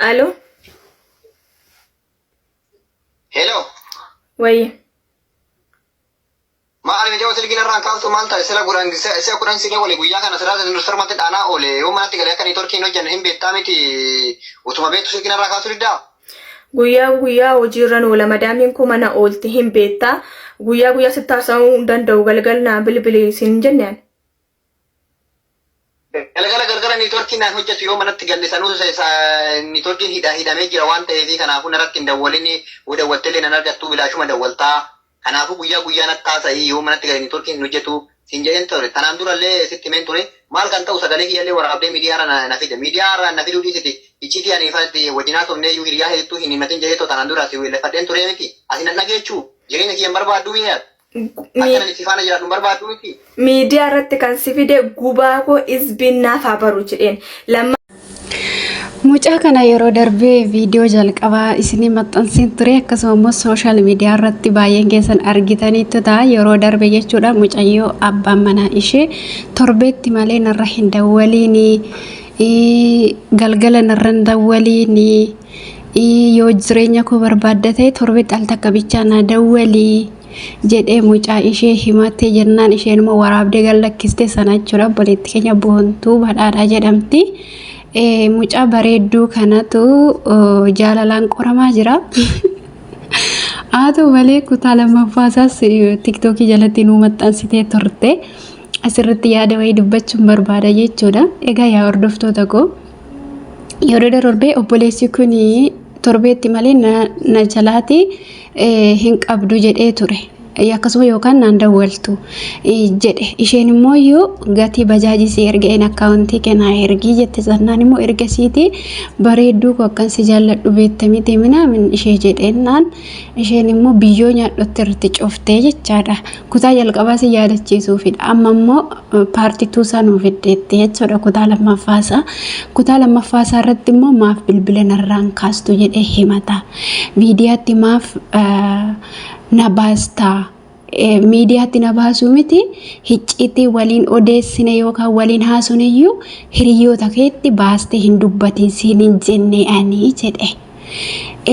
Alo. Hello. Wayyi. Maal mijaa'u silkiin irraan kaastu maal ta'e sila kudhan si'a kudhan si dawwale guyyaa kana silaa sirmatti dhaanaa oole yoo manatti galee akka niitoorkii hin hojjenne hin beektaa miti utuma beektu silkiin irraa kaasuu diddaa. Guyyaa guyyaa hojiirran oola madaamiin koo mana oolti hin beektaa guyyaa guyyaa sitti haasa'uu hin danda'u galgal naa bilbili siin jenne ani. Galgala galgala niitoorkiin naan hojjetu yoo manatti galle sanuu niitoorkiin hidha hidhamee jira waan ta'eef kanaafuu narratti hin dawwalini yoo dawwaltellee nan argattuu bilaashuma dawwaltaa kanaafuu guyyaa guyyaa natti haasa'ii yoo manatti gale niitoorkiin hin hojjetu siin jedheen ture tanaan durallee sitti himeen ture maal kan ta'u sagalee kiyyallee waraabdee miidiyaarra na fide miidiyaarra na fiduu dhiisiti icciitii ani ifatti wajjin haasofnee iyyuu hiriyaa hedduu hin himatin jedhee too tanaan dura si weelleffadheen turee miti ati nan dhageechuu jireenya kiyya hin barbaadduu mi'a Akka ani si faana jiraadhu hin barbaaddu miti? Miidiyaa irratti kan si fide gubaa koo izbiin naaf haa baru jedheen. Lamma Mucaa kana yeroo darbee viidiyoo jalqabaa isinii maxxansiin ture akkasuma immoo sooshaal miidiyaa irratti baay'een keessan argitaniittu ta'a yeroo darbe jechuudha mucayyoo abbaan manaa ishee torbeetti malee narra hin dawwaliini galgala narra hin dawwaliini yoo jireenya koo barbaadda ta'e torbeetti al takka bichaa na dawwalii jedhee mucaa ishee himattee jennaan isheen immoo waraabdee gad lakkiste sana jechuudha obboleetti keenya boontuu badhaadhaa jedhamti. Mucaa bareedduu kanatu jaalalaan qoramaa jira. Haa ta'u malee kutaa lammaffaa isaas tiktookii jalatti nuu maxxansitee turte. Asirratti yaada wayii dubbachuun barbaada jechuudha. Egaa yaa hordoftoota koo yeroo darbee obboleessi kun torbeetti malee na jalaati hin qabdu jedhee ture. Akkasuma yookaan naan dawwaltu jedhe. Isheen immoo iyyuu gatii bajaajii si ergeen akkaawuntii kee naa ergii jette sannaan immoo ergasiiti bareedduu koo akkan si jaalladhu beekta miti minaamin ishee jedheennaan isheen immoo biyyoo nyaadhutti irratti cuftee jechaadha. Kutaa jalqabaa si yaadachiisuufidha. Amma immoo paartii tuusaa nuu fiddeetti jechuudha kutaa lammaffaasaa. Kutaa lammaffaasaa irratti immoo maaf bilbila narraan kaastu jedhee himata. Miidiyaatti maaf na baastaa? Miidiyaatti na baasuu miti hicciitii waliin odeessine yookaan waliin haasofne iyyuu hiriyoota keetti baastee hin dubbatiin siin hin jenne ani jedhe.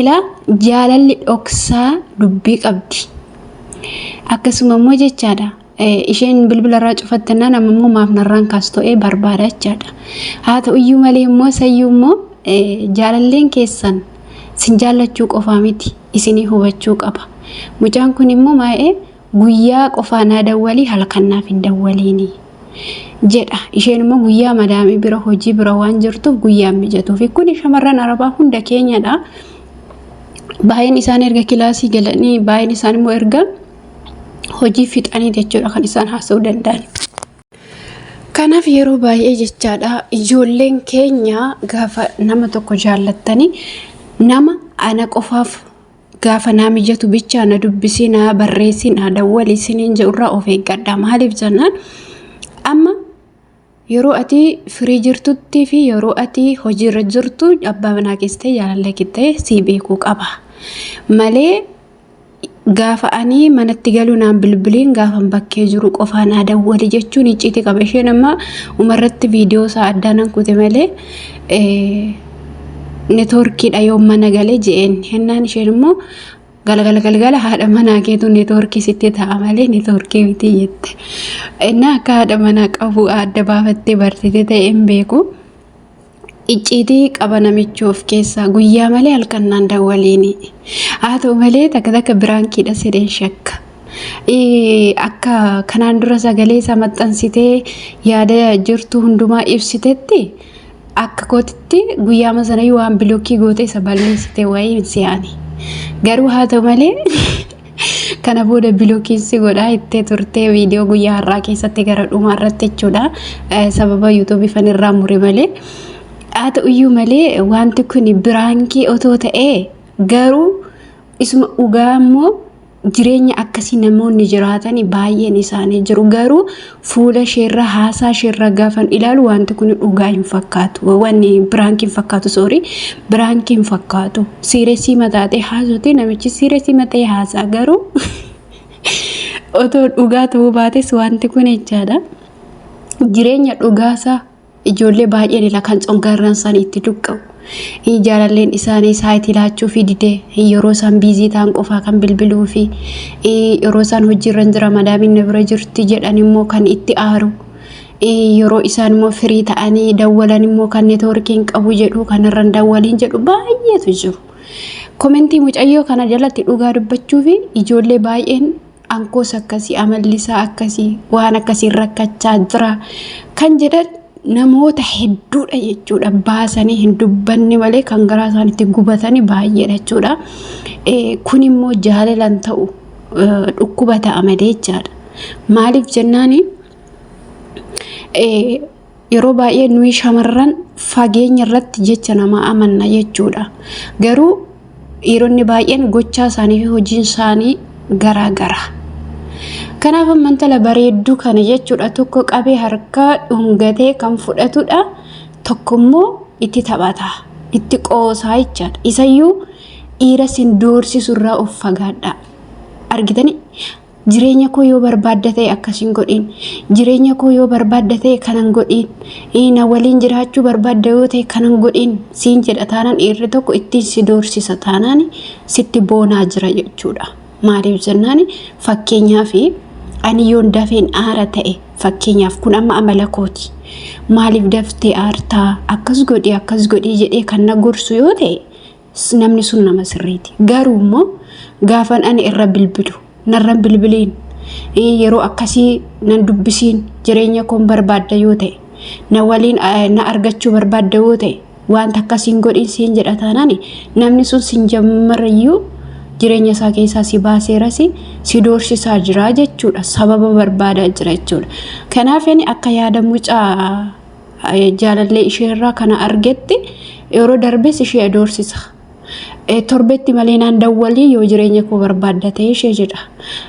Ilaa jaalalli dhoksaa dubbii qabdi. Akkasuma immoo jechaadha isheen bilbila irraa cufattennaan amma immoo maaf narraan kaasto'ee barbaada jechaadha. Haa ta'u iyyuu malee immoo sayyuu immoo jaalalleen keessan sin jaallachuu qofaa miti isinii hubachuu qaba. Mucaan kun immoo maa'ee guyyaa qofaa naa dawwalii halkan naaf hin dawwaliini jedha. Isheen immoo guyyaa madaamii bira hojii bira waan jirtuuf guyyaan mijatuufi kun shamarran arabaa hunda keenyadha. Baay'een isaan erga kilaasii galanii baay'een isaan immoo erga hojii fixanii jechuudha kan isaan haasa'uu danda'an. Kanaaf yeroo baay'ee jechaadha ijoolleen keenya gaafa nama tokko jaallattanii nama ana qofaaf gaafa naa mijatu bichaa na dubbisii naa barreessii naa dawwali isiniin jedhurraa of eeggadha. Maaliif jennaan amma Yeroo ati firii jirtutti fi yeroo ati hojiirra jirtu abbaa manaa keessa ta'e jaalallee kee ta'e sii beekuu qaba. Malee gaafa ani manatti galuu naan bilbiliin gaafan bakkee jiru qofaa naa dawwali jechuun icciitii qaba. Isheen amma umarratti viidiyoo isaa addaa nan kute malee neetwoorkiidha yoo mana galee je'een. Hennaan isheen immoo Galgala galgala haadha manaa keetu neetwoorkii sitti ta'a malee neetwoorkii miti jette. Inni akka haadha manaa qabu adda baafattee barsiite ta'e hin beeku. Icciitii qaba namichi of keessaa guyyaa malee halkan naan dawwaliini. Haa ta'u malee takka takka biraankiidha sedeen shakka. Akka kanaan dura sagalee isaa maxxansitee yaada jirtu hundumaa ibsitetti Akka kootitti guyyaama sanayyuu waan bilookii goote isa balleessite wayii hin se'ani. Garuu haa ta'u malee kana booda bilookiin si godhaa ittee turtee viidiyoo guyyaa har'aa keessatti gara dhumaa irratti jechuudha. Sababa yuutuubii fan irraa mure malee. Haa ta'uyyuu malee wanti kun biraankii otoo ta'ee garuu isuma dhugaa immoo jireenya akkasii namoonni jiraatani baay'een isaanii jiru. Garuu fuula isheerra haasaa isheerra gaafan ilaalu wanti kun dhugaa hin fakkaatu. Wanni biraankii hin fakkaatu soorii biraankii hin fakkaatu. Siiresii mataatee haasoti namichi siiresii matee haasaa garuu otoo dhugaa ta'uu baates wanti kun jechaadha. Jireenya dhugaasaa Ijoollee baay'een ila kan congaarraan isaanii itti duqqa'u. Jaalalleen isaanii saayitii laachuu fi didee yeroo isaan biizii ta'an qofaa kan bilbiluu fi yeroo isaan hojiirra hin jira madaamiin na bira jirti jedhan immoo kan itti aaru. Yeroo isaan immoo firii ta'anii dawwalan immoo kan neetwoorkiin qabu jedhu kanarra hin dawwaliin jedhu baay'eetu jiru. Komentii mucayyoo kana jalatti dhugaa dubbachuu fi ijoollee baay'een ankoos akkasii amallisaa akkasii waan akkasii rakkachaa jira kan jedhan namoota hedduudha jechuudha. Baasanii hin dubbanne malee kan garaa isaaniitti gubatanii baay'eedha jechuudha. Kun immoo jaalalan ta'u dhukkuba ta'a malee jechaadha. Maaliif jennaani yeroo baay'ee nuyi shamarran fageenya irratti jecha namaa amanna jechuudha. Garuu dhiironni baay'een gochaa isaanii fi hojiin isaanii garaa gara. Kanaaf amma intala bareedduu kana jechuudha tokko qabee harkaa dhungatee kan fudhatudha. Tokko immoo itti taphata, itti qoosaa jechaadha. Isayyuu dhiira sin doorsisu irraa of fagaadhaa. Argitanii jireenya koo yoo barbaadda ta'e akkas hin godhin, jireenya koo yoo barbaadda ta'e kanan godhin, na waliin jiraachuu barbaadda yoo ta'e kanan godhin siin jedha taanaan dhiirri tokko ittiin si doorsisa taanaan sitti boonaa jira jechuudha. Maaliif jennaan fakkeenyaaf ani yoon dafeen aara ta'e fakkeenyaaf kun amma amala kooti. Maaliif daftee aartaa akkas godhi akkas godhi jedhee kan na gorsu yoo ta'e namni sun nama sirriiti. Garuu immoo gaafan ani irra bilbilu narra hin bilbiliin yeroo akkasii nan dubbisiin jireenya koon barbaadda yoo ta'e na waliin na argachuu barbaadda yoo ta'e wanta akkasiin godhin siin jedha taanaan namni sun sin jammarayyuu jireenya isaa keessaa si baaseeras si doorsisaa jira jechuudha. Sababa barbaadaa jira jechuudha. Kanaaf inni akka yaada mucaa jaalallee isheerraa kana argetti yeroo darbes ishee doorsisa. Torbetti malee naan dawwalii yoo jireenya koo barbaadda ta'e ishee jedha.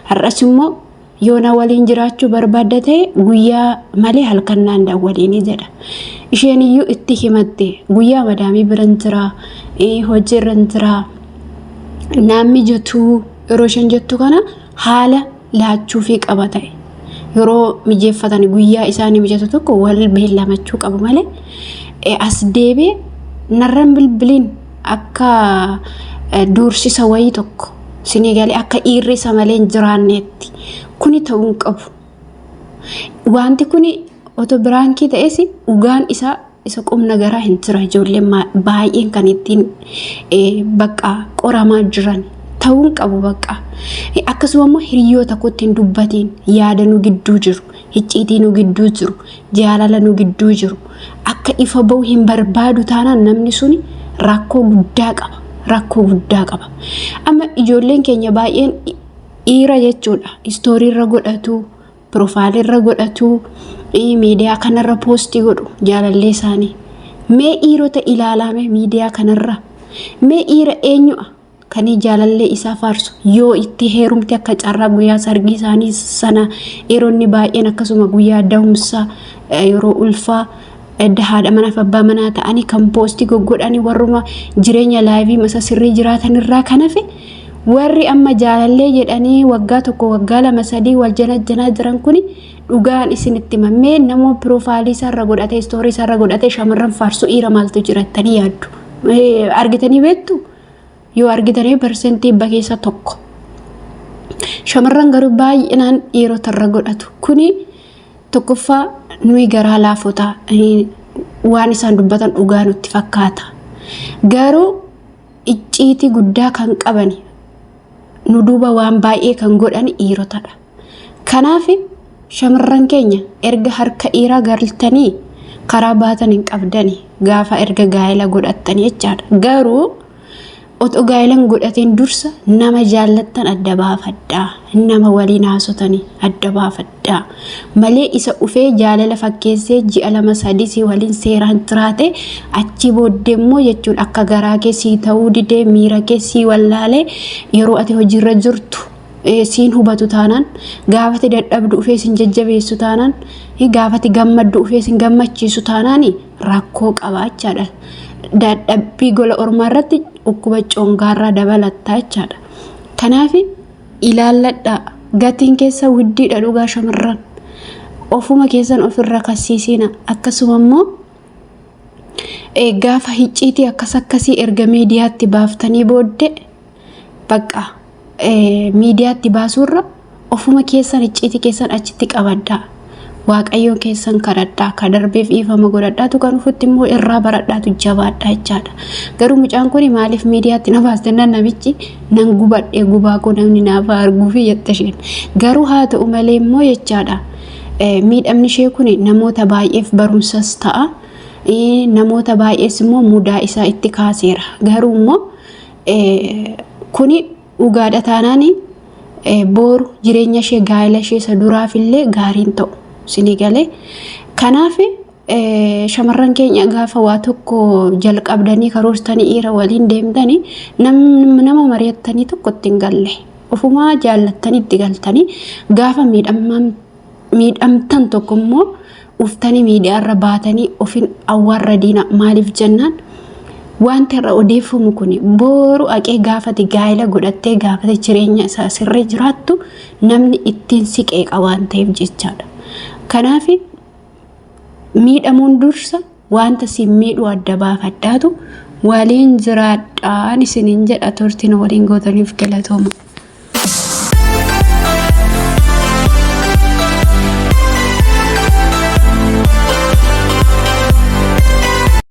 Har'as immoo yoo na waliin jiraachuu barbaadda ta'e guyyaa malee halkan naan dawwaliini jedha. Isheen iyyuu itti himatte guyyaa madaamii biran jira, hojiirra jira, naan mijatuu yeroo isheen jettu kana haala laachuufii qaba ta'e. Yeroo mijeeffatan guyyaa isaanii mijatu tokko wal beellamachuu qabu malee as deebi'ee narran bilbiliin akka doorsisa wayii tokko sinii galee akka dhiirri isa malee hin jiraanneetti kuni ta'uu hin qabu. Wanti kuni otoo biraankii ta'es dhugaan isaa isa qubna garaa hin jira ijoolleen baay'een kan ittiin bakka qoramaa jiran ta'uu hin qabu bakka. Akkasuma immoo hiriyoota kootti hin dubbatiin yaada nu gidduu jiru, icciitii nu gidduu jiru, jaalala nu gidduu jiru akka ifa ba'u hin barbaadu taanaan namni suni rakkoo guddaa qaba. Rakkoo guddaa qaba. Amma ijoolleen keenya baay'een dhiira jechuudha. Istooriirra godhatu, piroofaayilirra godhatu, miidiyaa kanarra poostii godhu jaalallee isaanii. Mee dhiirota ilaalame miidiyaa kanarra? Mee dhiira eenyudha kan jaalallee isaa faarsu yoo itti heerumte akka carraa guyyaa sargii isaanii sana dhiironni baay'een akkasuma guyyaa da'umsaa yeroo ulfaa edda haadha manaaf abbaa manaa ta'anii kan poostii goggodhanii warruma jireenya laayivii masa sirrii jiraatan irraa kan hafe warri amma jaalallee jedhanii waggaa tokko waggaa lama sadii wal janajjanaa jiran kuni dhugaan isinitti hima. Mee namoo piroofaayilii isaarra godhatee istoorii isaarra godhatee shamarran faarsu dhiira maaltu jirattanii yaaddu? Argitanii beektu? Yoo argitanii parsentii dhibba keessa tokko. Shamarran garuu baay'inaan dhiirota irra godhatu. Kuni tokkoffaa nuyi garaa laafotaa waan isaan dubbatan dhugaa nutti fakkaata. Garuu icciitii guddaa kan qaban nu duuba waan baay'ee kan godhan dhiirotadha. Kanaaf shamarran keenya erga harka dhiiraa galtanii karaa baatan hin qabdani gaafa erga gaa'ela godhattanii jechaadha. Garuu otoo gaa'ela hin godhatiin dursa nama jaallattan adda baafadhaa. Nama waliin haasotanii adda baafadhaa. Malee isa dhufee jaalala fakkeessee ji'a lama sadii si waliin seeraan jiraate achi booddee immoo jechuun akka garaa kee sii ta'uu didee miira kee sii wallaalee yeroo ati hojiirra jirtu siin hubatu taanaan gaafati dadhabdu dhufee sin jajjabeessu taanaan gaafati gammaddu dhufee sin gammachiisu taanaan rakkoo qaba jechaadha. Dadhabbii gola ormaa irratti dhukkuba coongaarraa dabalatta jechaadha. Kanaaf ilaalladhaa gatiin keessa widdiidha dhugaa shamarran. Ofuma keessan ofirra kassiisiina akkasuma immoo Gaafa hicciitii akkas akkasii erga miidiyaatti baaftanii booddee bakka miidiyaatti baasuurra ofuma keessan icciitii keessan achitti qabadhaa. Waaqayyoon keessan kadhadhaa, ka darbeef dhiifama godhadhaatu kan dhufutti immoo irraa baradhaatu jabaadhaa jechaadha. Garuu mucaan kun maaliif miidiyaatti na baaste jennaan namichi nan gubadhee gubaa koo namni naaf arguu fi jette isheen. Garuu haa ta'u malee immoo jechaadha. Miidhamni ishee kun namoota baay'eef barumsas ta'a. Namoota baay'ees immoo mudaa isaa itti kaaseera. Garuu immoo kuni dhugaadha taanaan booru jireenya ishee gaa'ela ishee isa duraaf illee gaariin ta'u sinii galee. Kanaaf shamarran keenya gaafa waa tokko jalqabdanii karoorsitanii dhiira waliin deemtanii nama mari'attanii tokko itti hin galle. Ofumaa jaallattanii itti galtanii gaafa miidhamtan tokko immoo uftanii miidiyaarra baatanii ofin awwaarra diina maaliif jennaan wanti irra odeeffamu kun booru aqee gaafate gaa'ela godhattee gaafate jireenya isaa sirrii jiraattu namni ittiin si qeeqa waan ta'eef jechaadha. Kanaaf miidhamuun dursa wanta si miidhu adda baafadhaatu waliin jiraadhaan isiniin jedha turtiin waliin gootaniif galatooma.